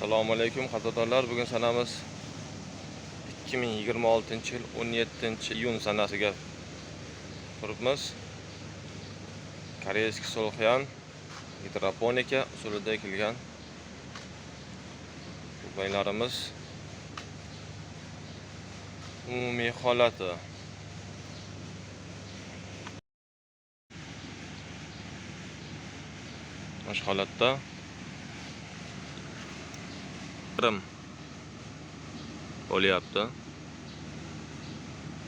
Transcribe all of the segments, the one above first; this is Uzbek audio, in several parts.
Assalomu alaykum qadrdonlar. Bugun sanamiz 2026-yil 17-iyun sanasiga turibmiz. Koreyskiy solxyan gidroponika usulida ekilgan qulupnaylarimiz umumiy holati. Shu holatda terim bo'lyapti.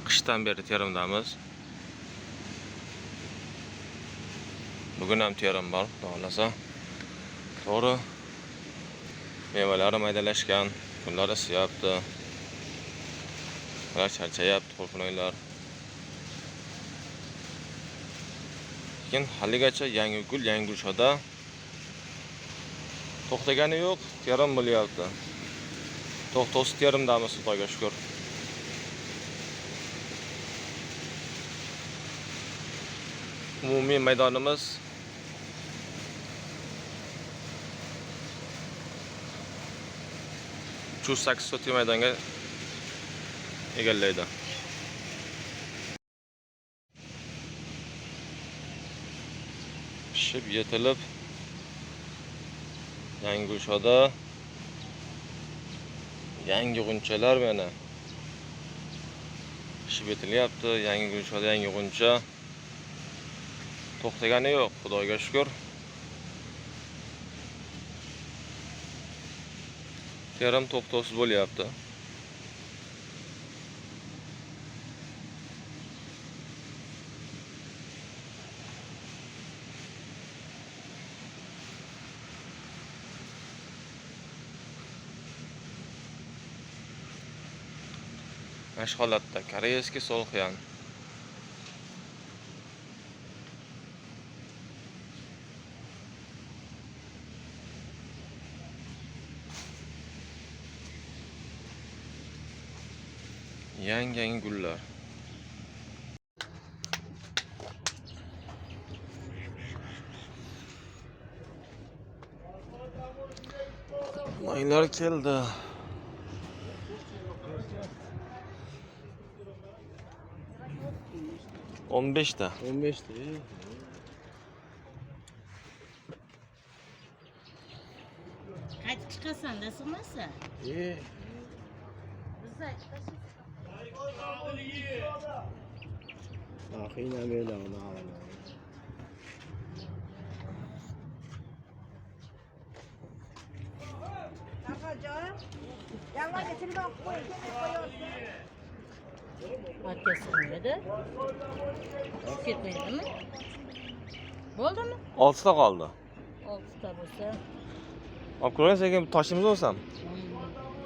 Qishdan beri terimdamiz. Bugun ham terim bor, xudo xohlasa. To'g'ri. Mevalari maydalashgan, kunlar isiyapti. Ular charchayapti, qulupnaylar. Lekin haligacha yangi gul, yangi gulshoda to'xtagani yo'q, terim bo'lyapti. To'xtovsiz terimdamiz, Xudoga shukr. Umumiy maydonimiz 308 sotik maydonga egallaydi. Pishib yetilib yangi gulshoda yangi g'unchalar mana pishib yetilyapti. Yangi gulshoda yangi g'uncha to'xtagani yo'q, Xudoga shukr. Terim to'xtovsiz bo'lyapti. Mana shu holatda koreyskiy solxyan. Yangi-yangi gullar. Maylar keldi. 15'te. 15'te. Qaytib chiqasan-da sig'masa. İyi. Biz Qiynamanglar uni avvalo. Otga sig'maydi. Tushib ketmaydimi? Bo'ldimi? 6 ta qoldi. 6 ta bo'lsa. Olib ko'ring, sekin toshimiz bo'lsam.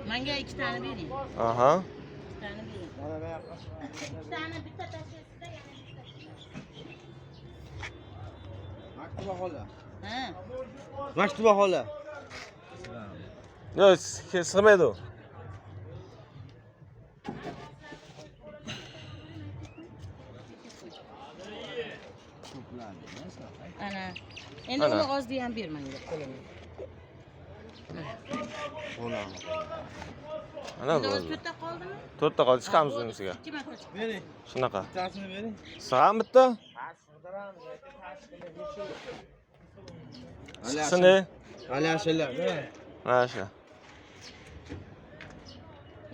Menga 2 tani bering. Aha. 2 tani bering. 2 tani bitta tashlaysizda, yana bitta. Maktuba xola. Ha. Maktuba xola. Yo'q, sig'maydi u. Ana. Endi Ana. uni ozni ham ber menga qo'limga. Ana Endi o'zi bo'ldi. 4 ta qoldimi? 4 ta qoldi, chiqamiz Bo'ldi, unisiga. 2 marta chiqamiz. Bering. Shunaqa. Bittasini bering. Sig'ami bitta? Sig'sin. Ali ashalar, ha. Mana shu.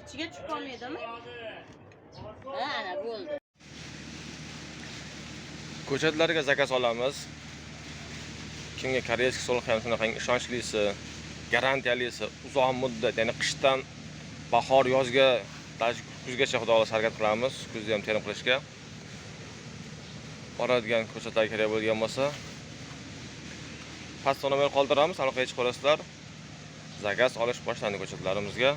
Ichiga tushib qolmaydimi? Ha, ana bo'ldi. Ko'chatlarga zakaz olamiz. Kimga koreyskiy solxyan shunaqangi ishonchlisi, garantiyalisi, uzoq muddat, ya'ni qishdan bahor, yozga, даже kuzgacha xudo xohlasa harakat qilamiz, kuzda ham terim qilishga. Boradigan ko'chatlar kerak bo'lgan bo'lsa, pastda nomer qoldiramiz, aloqaga chiqib olasizlar. Zakaz olish boshlandi ko'chatlarimizga.